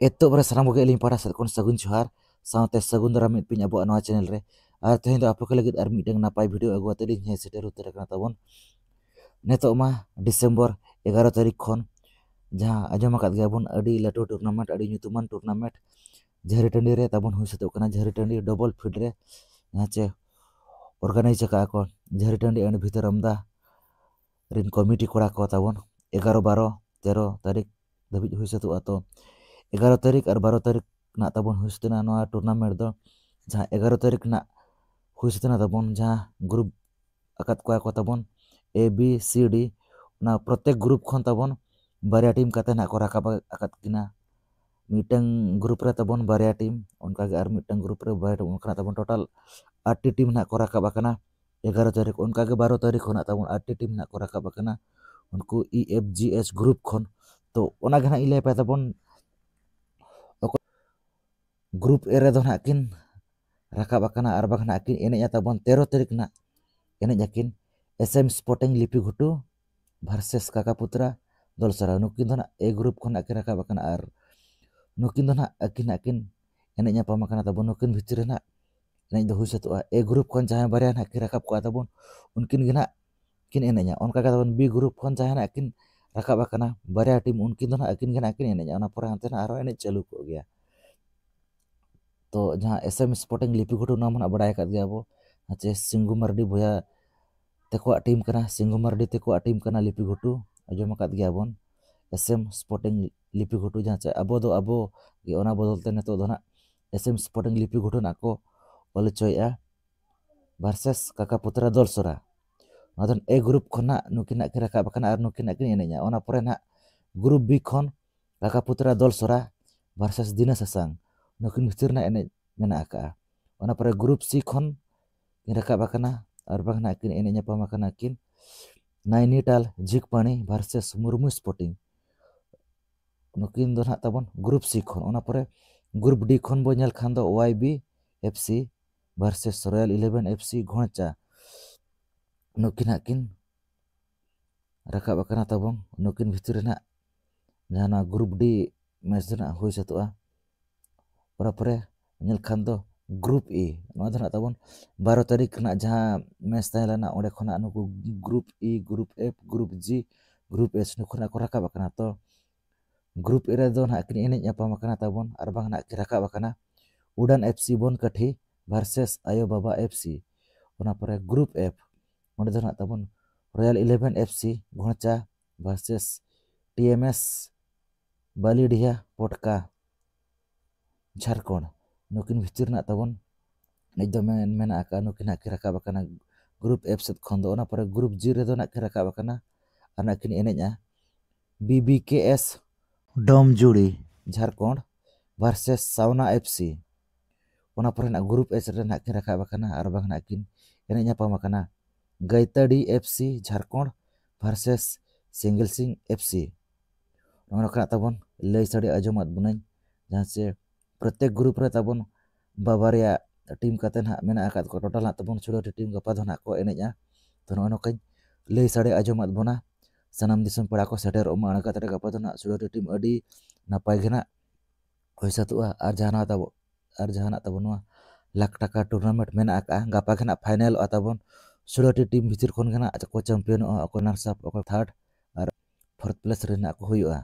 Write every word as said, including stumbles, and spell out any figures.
ᱮᱛᱚᱦᱚᱵ ᱨᱮ ᱥᱟᱱᱟᱢ ᱠᱚᱜᱮ ᱟᱹᱞᱤᱧ ᱯᱟᱦᱴᱟ ᱥᱮᱫ ᱠᱷᱚᱱ ᱥᱟᱹᱜᱩᱱ ᱡᱚᱦᱟᱨ, ᱥᱟᱶᱛᱮ ᱥᱟᱹᱜᱩᱱ ᱫᱟᱨᱟᱢ ᱢᱤᱫ ᱯᱤᱧ ᱟᱵᱚᱣᱟᱜ ᱱᱚᱣᱟ ᱪᱮᱱᱮᱞ ᱨᱮ᱾ ᱟᱨ ᱛᱮᱦᱮᱧ ᱫᱚ ᱟᱯᱮ ᱠᱚ ᱞᱟᱹᱜᱤᱫ ᱟᱨ ᱢᱤᱫᱴᱟᱝ ᱱᱟᱯᱟᱭ ᱵᱷᱤᱰᱤᱭᱳ ᱟᱹᱜᱩ ᱠᱟᱛᱮ ᱞᱤᱧ ᱦᱮᱡ ᱥᱮᱴᱮᱨ ᱩᱛᱟᱹᱨ ᱟᱠᱟᱱᱟ ᱛᱟᱵᱚᱱ᱾ ᱱᱤᱛᱚᱜ ᱢᱟ ᱰᱤᱥᱮᱢᱵᱚᱨ ᱮᱜᱟᱨᱚ ᱛᱟᱹᱨᱤᱠᱷ ᱠᱷᱚᱱ, ᱡᱟᱦᱟᱸ ᱟᱸᱡᱚᱢ ᱟᱠᱟᱫ ᱜᱮᱭᱟᱵᱚᱱ, ᱟᱹᱰᱤ ᱞᱟᱹᱴᱩ ᱴᱩᱨᱱᱟᱢᱮᱱᱴ, ᱟᱹᱰᱤ ᱧᱩᱛᱩᱢᱟᱱ ᱴᱩᱨᱱᱟᱢᱮᱱᱴ ᱡᱷᱟᱹᱨᱤ ᱴᱟᱺᱰᱤ ᱨᱮ ᱛᱟᱵᱚᱱ ᱦᱩᱭ ᱥᱟᱹᱛᱚᱜ ᱠᱟᱱᱟ᱾ ᱡᱷᱟᱹᱨᱤ ᱴᱟᱺᱰᱤ ᱰᱚᱵᱚᱞ ᱯᱷᱤᱞᱰ ᱨᱮ, ᱡᱟᱦᱟᱸ ᱪᱮ ᱚᱨᱜᱟᱱᱟᱭᱤᱡᱽ ᱟᱠᱟᱫᱼᱟ ᱠᱚ ᱡᱷᱟᱹᱨᱤ ᱴᱟᱺᱰᱤ ᱮᱱᱰ ᱵᱷᱤᱛᱟᱹᱨ ᱟᱢᱫᱟ ᱨᱤᱱ ᱠᱚᱢᱤᱴᱤ ᱠᱚᱲᱟ ᱠᱚ ᱛᱟᱵᱚᱱ᱾ ᱮᱜᱟᱨᱚ, ᱵᱟᱨᱚ, ᱛᱮᱨᱚ ᱛᱟᱹᱨᱤᱠᱷ ᱫᱷᱟᱹᱵᱤᱡ ᱦᱩᱭ ᱥᱟᱹᱛᱚᱜᱼᱟ᱾ ᱛᱚ ᱮᱜᱟᱨᱚ ᱛᱟᱹᱨᱤᱠᱷ ᱟᱨ ᱵᱟᱨᱚ ᱛᱟᱹᱨᱤᱠᱷ ᱨᱮᱱᱟᱜ ᱛᱟᱵᱚᱱ ᱦᱩᱭ ᱥᱟᱹᱛ ᱮᱱᱟ ᱱᱚᱣᱟ ᱴᱩᱨᱱᱟᱢᱮᱱᱴ ᱫᱚ᱾ ᱡᱟᱦᱟᱸ ᱮᱜᱟᱨᱚ ᱛᱟᱹᱨᱤᱠᱷ ᱨᱮᱱᱟᱜ ᱦᱩᱭ ᱥᱟᱹᱛ ᱮᱱᱟ ᱛᱟᱵᱚᱱ, ᱡᱟᱦᱟᱸ ᱜᱨᱩᱯ ᱟᱠᱟᱫ ᱠᱚᱣᱟ ᱠᱚ ᱛᱟᱵᱚᱱ A, B, C, D, ᱚᱱᱟ ᱯᱨᱚᱛᱮᱠ ᱜᱨᱩᱯ ᱠᱷᱚᱱ ᱛᱟᱵᱚᱱ ᱵᱟᱨᱭᱟ ᱴᱤᱢ ᱠᱟᱛᱮ ᱱᱟᱜ ᱠᱚ ᱨᱟᱠᱟᱵ ᱟᱠᱟᱫ ᱠᱤᱱᱟ᱾ ᱢᱤᱫᱴᱟᱝ ᱜᱨᱩᱯ ᱨᱮ ᱛᱟᱵᱚᱱ ᱵᱟᱨᱭᱟ ᱴᱤᱢ, ᱚᱱᱠᱟᱜᱮ ᱟᱨ ᱢᱤᱫᱴᱟᱝ ᱜᱨᱩᱯ ᱨᱮ ᱵᱟᱨᱭᱟ ᱴᱤᱢ, ᱚᱱᱠᱟᱱᱟᱜ ᱛᱟᱵᱚᱱ ᱴᱳᱴᱟᱞ ᱟᱴ ᱴᱤ ᱴᱤᱢ ᱱᱟᱜ ᱠᱚ ᱨᱟᱠᱟᱵ ᱟᱠᱟᱱᱟ ᱮᱜᱟᱨᱚ ᱛᱟᱹᱨᱤᱠᱷ᱾ ᱚᱱᱠᱟᱜᱮ ᱵᱟᱨᱚ ᱛᱟᱹᱨᱤᱠᱷ ᱠᱷᱚᱱᱟᱜ ᱛᱟᱵᱚᱱ ᱟᱴ ᱴᱤ ᱴᱤᱢ ᱱᱟᱜ ᱠᱚ ᱨᱟᱠᱟᱵ ᱟᱠᱟᱱᱟ, ᱩᱱᱠᱩ E, F, G, H group ᱠᱷᱚᱱ᱾ ᱛᱚ ᱚᱱᱟᱜᱮ ᱱᱟᱜ ᱤᱧ ᱞᱟᱹᱭ ᱟᱯᱮ ᱛᱟᱵᱚᱱ, ᱚᱠᱚᱭ ᱜᱨᱩᱯ A ᱨᱮᱫᱚ ᱱᱟᱜ ᱠᱤᱱ ᱨᱟᱠᱟᱵ ᱟᱠᱟᱱᱟ ᱟᱨ ᱵᱟᱝ ᱱᱟᱜ ᱠᱤᱱ ᱮᱱᱮᱡᱼᱟ ᱛᱟᱵᱚᱱ ᱛᱮᱨᱚ ᱛᱟᱹᱨᱤᱠᱷ ᱱᱟᱜ ᱮᱱᱮᱡ ᱟᱹᱠᱤᱱ S M Sporting ᱞᱤᱯᱤ ᱜᱷᱩᱴᱩ ᱵᱷᱟᱨᱥᱮᱥ ᱠᱟᱠᱟᱯᱩᱛᱨᱟ ᱫᱚᱞᱥᱚᱨᱟ᱾ ᱱᱩᱠᱤᱱ ᱫᱚ ᱱᱟᱜ A ᱜᱨᱩᱯ ᱠᱷᱚᱱᱟᱜ ᱠᱤᱱ ᱨᱟᱠᱟᱵ ᱟᱠᱟᱱᱟ ᱟᱨ ᱱᱩᱠᱤᱱ ᱫᱚ ᱱᱟᱜ ᱟᱹᱠᱤᱱ ᱱᱟᱜ ᱠᱤᱱ ᱮᱱᱮᱡ ᱧᱟᱯᱟᱢ ᱟᱠᱟᱱᱟ ᱛᱟᱵᱚᱱ᱾ ᱱᱩᱠᱤᱱ ᱵᱷᱤᱛᱨᱤ ᱨᱮ ᱱᱟᱜ ᱮᱱᱮᱡ ᱫᱚ ᱦᱩᱭ ᱥᱟᱹᱛᱚᱜᱼᱟ᱾ A ᱜᱨᱩᱯ ᱠᱷᱚᱱ ᱡᱟᱦᱟᱸᱭ ᱵᱟᱨᱭᱟ ᱱᱟᱜ ᱠᱤᱱ ᱨᱟᱠᱟᱵ ᱠᱚᱜᱼᱟ ᱛᱟᱵᱚᱱ, ᱩᱱᱠᱤᱱ ᱜᱮ ᱱᱟᱜ ᱠᱤᱱ ᱮᱱᱮᱡᱼᱟ᱾ ᱚᱱᱠᱟ ᱜᱮ ᱛᱟᱵᱚᱱ B ᱜᱨᱩᱯ ᱠᱷᱚᱱ ᱡᱟᱦᱟᱸᱭ ᱱᱟᱜ ᱠᱤᱱ ᱨᱟᱠᱟᱵ ᱟᱠᱟᱱᱟ ᱵᱟᱨᱭᱟ ᱴᱤᱢ, ᱩᱱᱠᱤᱱ ᱫᱚ ᱱᱟᱜ ᱟᱹᱠᱤᱱ ᱜᱮ ᱱᱟᱜ ᱠᱤᱱ ᱮᱱᱮᱡᱼᱟ᱾ ᱚᱱᱟ ᱯᱚᱨᱮ ᱦᱟᱱᱛᱮ ᱱᱟᱜ ᱟᱨᱦᱚᱸ ᱮᱱᱮᱡ ᱪᱟᱹᱞᱩ ᱠᱚᱜ ᱜᱮᱭᱟ᱾ ᱛᱚ ᱡᱟᱦᱟᱸ S M Sporting ᱞᱤᱯᱤ ᱜᱷᱩᱴᱩ, ᱱᱚᱣᱟ ᱢᱟ ᱱᱟᱜ ᱵᱟᱲᱟᱭ ᱟᱠᱟᱫ ᱜᱮᱭᱟ ᱵᱚ, ᱪᱮ ᱥᱤᱝᱜᱩ ᱢᱟᱨᱰᱤ ᱵᱚᱭᱦᱟ ᱛᱟᱠᱚᱣᱟᱜ ᱴᱤᱢ ᱠᱟᱱᱟ, ᱥᱤᱝᱜᱩ ᱢᱟᱨᱰᱤ ᱛᱟᱠᱚᱣᱟᱜ ᱴᱤᱢ ᱠᱟᱱᱟ ᱞᱤᱯᱤ ᱜᱷᱩᱴᱩ, ᱟᱸᱡᱚᱢ ᱟᱠᱟᱫ ᱜᱮᱭᱟ ᱵᱚᱱ S M Sporting ᱞᱤᱯᱤ ᱜᱷᱩᱴᱩ, ᱡᱟᱦᱟᱸ ᱪᱮ ᱟᱵᱚ ᱫᱚ ᱟᱵᱚ ᱜᱮ, ᱚᱱᱟ ᱵᱚᱫᱚᱞ ᱛᱮ ᱱᱤᱛᱚᱜ ᱫᱚ ᱱᱟᱜ S M Sporting ᱞᱤᱯᱤ ᱜᱷᱩᱴᱩ ᱱᱟᱜ ᱠᱚ ᱚᱞ ᱦᱚᱪᱚᱭᱮᱫᱼᱟ ᱵᱷᱟᱨᱥᱮᱥ ᱠᱟᱠᱟᱯᱩᱛᱨᱟ ᱫᱚᱞᱥᱚᱨᱟ᱾ ᱱᱚᱣᱟ ᱫᱚ A ᱜᱨᱩᱯ ᱠᱷᱚᱱᱟᱜ ᱱᱩᱠᱤᱱᱟᱜ ᱠᱤᱱ ᱨᱟᱠᱟᱵ ᱟᱠᱟᱱᱟ ᱟᱨ ᱱᱩᱠᱤᱱᱟᱜ ᱠᱤᱱ ᱮᱱᱮᱡᱼᱟ᱾ ᱚᱱᱟ ᱯᱚᱨᱮ ᱱᱟᱜ ᱜᱨᱩᱯ B ᱠᱷᱚᱱ ᱠᱟᱠᱟᱯᱩᱛᱨᱟ ᱫᱚᱞᱥᱚᱨᱟ ᱵᱷᱟᱨᱥᱮᱥ ᱫᱤᱱᱟᱹ ᱥᱟᱥᱟᱝ, ᱱᱩᱠᱤᱱ ᱵᱷᱤᱛᱤᱨ ᱨᱮᱱᱟᱜ ᱮᱱᱮᱡ ᱢᱮᱱᱟᱜ ᱟᱠᱟᱫᱼᱟ᱾ ᱚᱱᱟ ᱯᱚᱨᱮ ᱜᱨᱩᱯ C ᱠᱷᱚᱱ ᱠᱤᱱ ᱨᱟᱠᱟᱵ ᱟᱠᱟᱱᱟ ᱟᱨ ᱵᱟᱝ ᱱᱟᱜ ᱠᱤᱱ ᱮᱱᱮᱡ ᱧᱟᱯᱟᱢ ᱟᱠᱟᱱᱟ ᱠᱤᱱ ᱱᱟᱭᱱᱤᱴᱟᱞ ᱡᱷᱤᱠᱯᱟᱱᱤ ᱵᱷᱟᱨᱥᱮᱥ ᱢᱩᱨᱢᱩ ᱥᱯᱳᱨᱴᱤᱝ᱾ ᱱᱩᱠᱤᱱ ᱫᱚ ᱱᱟᱜ ᱛᱟᱵᱚᱱ ᱜᱨᱩᱯ C ᱠᱷᱚᱱ᱾ ᱚᱱᱟ ᱯᱚᱨᱮ ᱜᱨᱩᱯ D ᱠᱷᱚᱱ ᱵᱚᱱ ᱧᱮᱞ ᱠᱷᱟᱱ ᱫᱚ Y B F C versus Royal Eleven F C ᱜᱷᱚᱲᱪᱟ᱾ ᱱᱩᱠᱤᱱ ᱦᱟᱸᱜ ᱠᱤᱱ ᱨᱟᱠᱟᱵ ᱟᱠᱟᱱᱟ ᱛᱟᱵᱚᱱ᱾ ᱱᱩᱠᱤᱱ ᱵᱷᱤᱛᱨᱤ ᱨᱮ ᱱᱟᱜ ᱡᱟᱦᱟᱸ ᱱᱚᱣᱟ ᱜᱨᱩᱯ D ᱢᱮᱪ ᱫᱚ ᱱᱟᱜ ᱦᱩᱭ ᱥᱟᱹᱛᱚᱜᱼᱟ᱾ ᱚᱱᱟ ᱯᱚᱨᱮ ᱧᱮᱞ ᱠᱷᱟᱱ ᱫᱚ ᱜᱨᱩᱯ ᱤ, ᱱᱚᱣᱟ ᱫᱚ ᱱᱟᱜ ᱛᱟᱵᱚᱱ ᱵᱟᱨᱚ ᱛᱟᱹᱨᱤᱠᱷ ᱨᱮᱱᱟᱜ ᱡᱟᱦᱟᱸ ᱢᱮᱪ ᱛᱟᱦᱮᱸ ᱞᱮᱱᱟ, ᱚᱸᱰᱮ ᱠᱷᱚᱱᱟᱜ ᱱᱩᱠᱩ group E, group F, group G, group H ᱱᱩᱠᱩ ᱱᱟᱜ ᱠᱚ ᱨᱟᱠᱟᱵ ᱟᱠᱟᱱᱟ᱾ ᱛᱚ ᱜᱨᱩᱯ ᱮ ᱨᱮᱫᱚ ᱱᱟᱜ ᱠᱤᱱ ᱮᱱᱮᱡ ᱧᱟᱯᱟᱢ ᱟᱠᱟᱱᱟ ᱛᱟᱵᱚᱱ, ᱟᱨ ᱵᱟᱝ ᱱᱟᱜ ᱠᱤᱱ ᱨᱟᱠᱟᱵ ᱟᱠᱟᱱᱟ Udaan F C Bonkathi versus ᱟᱭᱳ ᱵᱟᱵᱟ ᱮᱯᱷ ᱥᱤ᱾ ᱚᱱᱟ ᱯᱚᱨᱮ ᱜᱨᱩᱯ ᱮᱯᱷ, ᱚᱸᱰᱮ ᱫᱚ ᱱᱟᱜ ᱛᱟᱵᱚᱱ ᱨᱚᱭᱟᱞ ᱤᱞᱮᱵᱷᱮᱱ F C Ghorcha versus T M S Balidiha Potka Jharkhand. ᱱᱩᱠᱤᱱ ᱵᱷᱤᱛᱤᱨ ᱨᱮᱱᱟᱜ ᱛᱟᱵᱚᱱ ᱱᱤᱛ ᱫᱚ ᱢᱮᱱ-, ᱢᱮᱱᱟᱜ ᱟᱠᱟᱫ, ᱱᱩᱠᱤᱱ ᱦᱟᱸᱜ ᱠᱤᱱ ᱨᱟᱠᱟᱵ ᱟᱠᱟᱱᱟ ᱜᱨᱩᱯ ᱮᱯᱷ ᱥᱮᱫ ᱠᱷᱚᱱ ᱫᱚ᱾ ᱚᱱᱟ ᱯᱚᱨᱮ ᱜᱨᱩᱯ ᱡᱤ ᱨᱮᱫᱚ ᱱᱟᱜ ᱠᱤᱱ ᱨᱟᱠᱟᱵ ᱟᱠᱟᱱᱟ ᱟᱨ ᱱᱟᱜ ᱠᱤᱱ ᱮᱱᱮᱡᱼᱟ B B K S Domjuri Jharkhand versus Sawna F C. ᱚᱱᱟ ᱯᱚᱨᱮ ᱱᱟᱜ ᱜᱨᱩᱯ ᱮᱭᱤᱪ ᱨᱮ ᱱᱟᱜ ᱠᱤᱱ ᱨᱟᱠᱟᱵ ᱟᱠᱟᱱᱟ ᱟᱨ ᱵᱟᱝ ᱱᱟᱜ ᱠᱤᱱ ᱮᱱᱮᱡ ᱧᱟᱯᱟᱢ ᱟᱠᱟᱱᱟ Gaitadi F C Jharkhand versus Singel Sing F C. ᱱᱚᱜᱼᱚ ᱱᱚᱝᱠᱟᱱᱟᱜ ᱛᱟᱵᱚᱱ ᱞᱟᱹᱭ ᱥᱟᱰᱮ ᱟᱸᱡᱚᱢᱟᱫ ᱵᱚᱱᱟᱹᱧ, ᱡᱟᱦᱟᱸ ᱪᱮ ᱯᱨᱚᱛᱮᱠ ᱜᱨᱩᱯ ᱨᱮ ᱛᱟᱵᱚᱱ ᱵᱟᱵᱟᱨᱭᱟ ᱴᱤᱢ ᱠᱟᱛᱮ ᱱᱟᱦᱟᱜ ᱢᱮᱱᱟᱜ ᱟᱠᱟᱫ ᱠᱚᱣᱟ᱾ ᱴᱳᱴᱟᱞ ᱱᱟᱦᱟᱜ ᱛᱟᱵᱚᱱ ᱥᱩᱲᱟᱹᱴᱤ ᱴᱤᱢ ᱜᱟᱯᱟ ᱫᱚ ᱱᱟᱦᱟᱜ ᱠᱚ ᱮᱱᱮᱡᱼᱟ᱾ ᱛᱚ ᱱᱚᱜᱼᱚ ᱱᱚᱝᱠᱟᱧ ᱞᱟᱹᱭ ᱥᱟᱰᱮ ᱟᱸᱡᱚᱢᱟᱫ ᱵᱚᱱᱟ᱾ ᱥᱟᱱᱟᱢ ᱫᱤᱥᱚᱢ ᱯᱮᱲᱟ ᱠᱚ ᱥᱮᱴᱮᱨᱚᱜ ᱢᱟ᱾ ᱚᱱᱟ ᱠᱟᱛᱮ ᱜᱟᱯᱟ ᱫᱚ ᱱᱟᱦᱟᱜ ᱥᱩᱲᱟᱹᱴᱤ ᱴᱤᱢ ᱟᱹᱰᱤ ᱱᱟᱯᱟᱭ ᱜᱮ ᱱᱟᱦᱟᱜ ᱦᱩᱭ ᱥᱟᱹᱛᱚᱜᱼᱟ᱾ ᱟᱨ ᱡᱟᱦᱟᱱᱟᱜ ᱛᱟᱵᱚ, ᱟᱨ ᱡᱟᱦᱟᱱᱟᱜ ᱛᱟᱵᱚ ᱱᱚᱣᱟ ᱞᱟᱠᱷ ᱴᱟᱠᱟ ᱴᱩᱨᱱᱟᱢᱮᱱᱴ ᱢᱮᱱᱟᱜ ᱟᱠᱟᱫᱼᱟ, ᱜᱟᱯᱟ ᱜᱮ ᱱᱟᱦᱟᱜ ᱯᱷᱟᱭᱱᱮᱞᱚᱜᱼᱟ ᱛᱟᱵᱚᱱ᱾ ᱥᱩᱲᱟᱹᱴᱤ ᱴᱤᱢ ᱵᱷᱤᱛᱤᱨ ᱠᱷᱚᱱ ᱜᱮ ᱱᱟᱦᱟᱜ ᱚᱠᱚᱭ ᱪᱟᱢᱯᱤᱭᱟᱱᱚᱜᱼᱟ, ᱚᱠᱚᱭ ᱨᱟᱱᱟᱨᱥ ᱟᱯ, ᱚᱠᱚᱭ ᱛᱷᱟᱨᱰ ᱟᱨ ᱯᱷᱳᱨᱛᱷ ᱯᱞᱮᱥ ᱨᱮ ᱱᱟᱦᱟᱜ ᱠᱚ ᱦᱩᱭᱩᱜᱼᱟ᱾